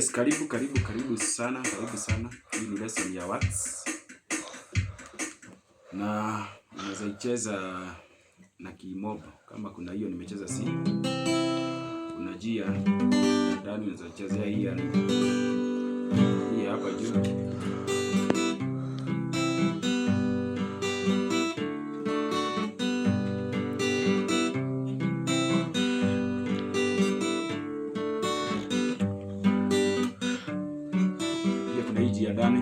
Yes, karibu karibu karibu sana, karibu sana. Hii ni lesson ya words na unaweza icheza na kimob kama kuna hiyo nimecheza C, kuna G ya ndani unaweza chezea hii ya hii hapa juu. Pia kuna hii G ya ndani.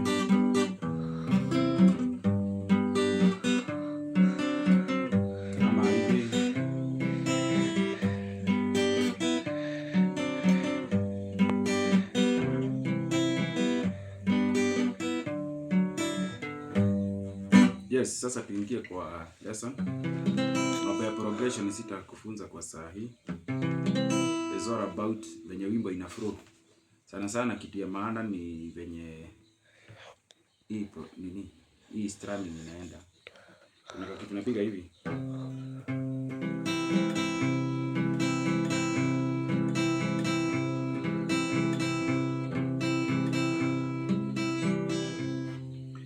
Kama hivi. Yes, sasa tuingie kwa lesson. Mambo ya progression sitakufunza kwa saa hii. It's all about venye wimbo ina flow. Sana sana kitu ya maana ni venye hii nini hii strumming inaenda. Kuna kitu tunapiga hivi.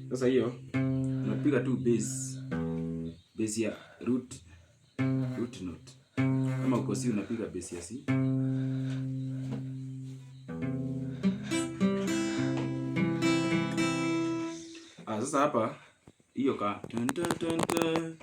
Sasa hiyo unapiga tu bass, bass ya root note. Kama uko C unapiga bass ya C. Ah, sasa hapa hiyo ka tun tun tun tun.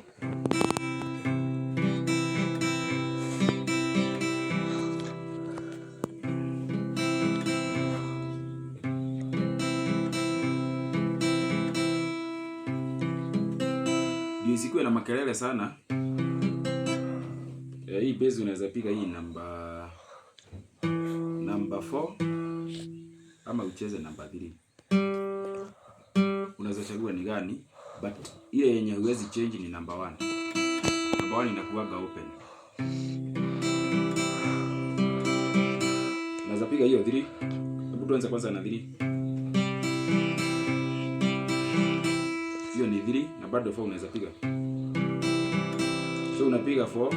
Ndio isikuwe na makelele sana. Hii bass unaweza piga hii namba 4 ama ucheze namba 3. Unaweza chagua ni gani, but ile yenye huwezi change ni namba 1. Namba 1 inakuwaga open. Unaweza piga hiyo 3. Hebu tuanze kwanza na 3. Hiyo ni 3 na bado 4 unaweza piga. So unapiga 4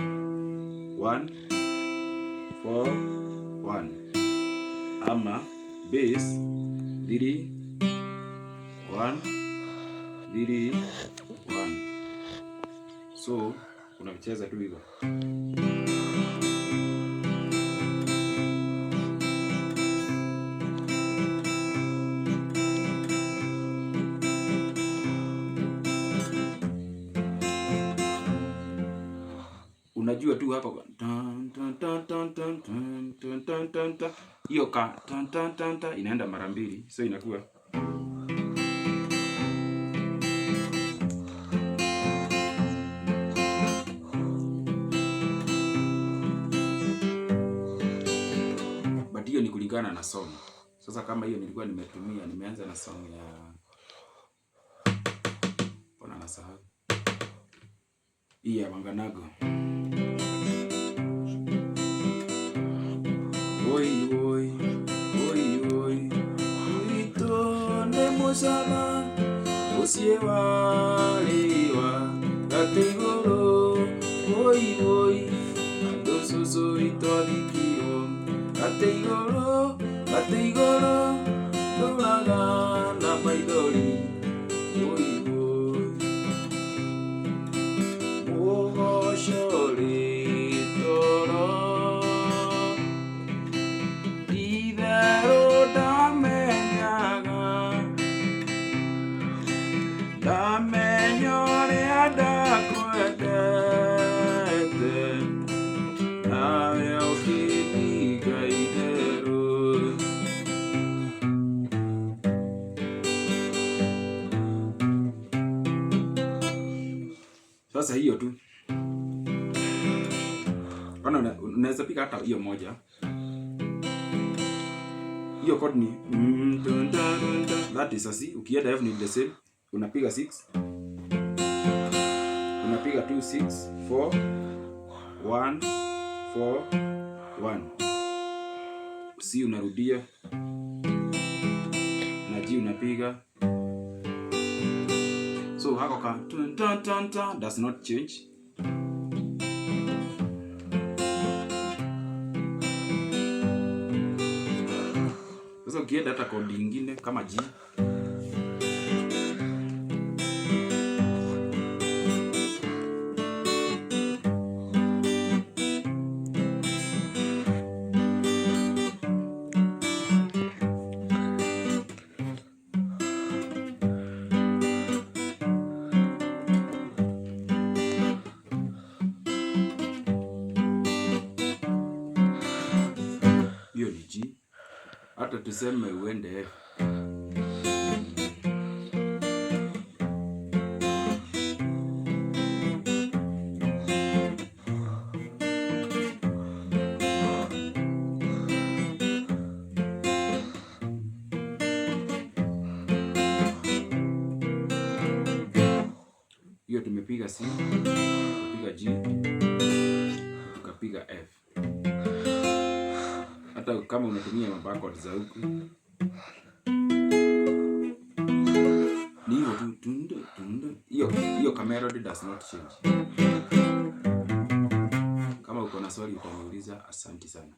1 4 1 ama bass 3 1 3 1. So unacheza tu hivyo. Unajua tu hapo tan tan tan tan tan tan tan tan tan tan, hiyo ka tan tan tan tan inaenda mara mbili, so inakuwa but hiyo ni kulingana na song. Sasa kama hiyo nilikuwa nimetumia, nimeanza na song ya, mbona nasahau hii ya Wanganago. Oi oi oi oi uitone musama usie waliwa gatiguru oi oi andu cucu itwathikirwo gatiguru gatiguru ndũraga na maithori oi oi mũgoco rĩtoro itherũ ndamenyaga ndamenya ũrĩa ndakwendete nawe ũkĩndinga itherũ. Sasa hiyo tu. Kana unaweza piga hata hiyo moja. Hiyo chord ni dun, dun, dun, dun. That is a C. Ukienda F ni the same. Unapiga 6. Unapiga 2 6 4 1 4 1. C unarudia na G unapiga. So hako ka tun tun tun tun does not change. Sasa ukienda hata kodi ingine kama G, hiyo ni G. Hata tuseme uende F, hiyo tumepiga C, tukapiga G, tukapiga F. Hata kama unatumia mabackward za huku ni hivyo tu, tunde tunde. Hiyo hiyo melody does not change. Kama uko na swali utaniuliza. Asanti sana.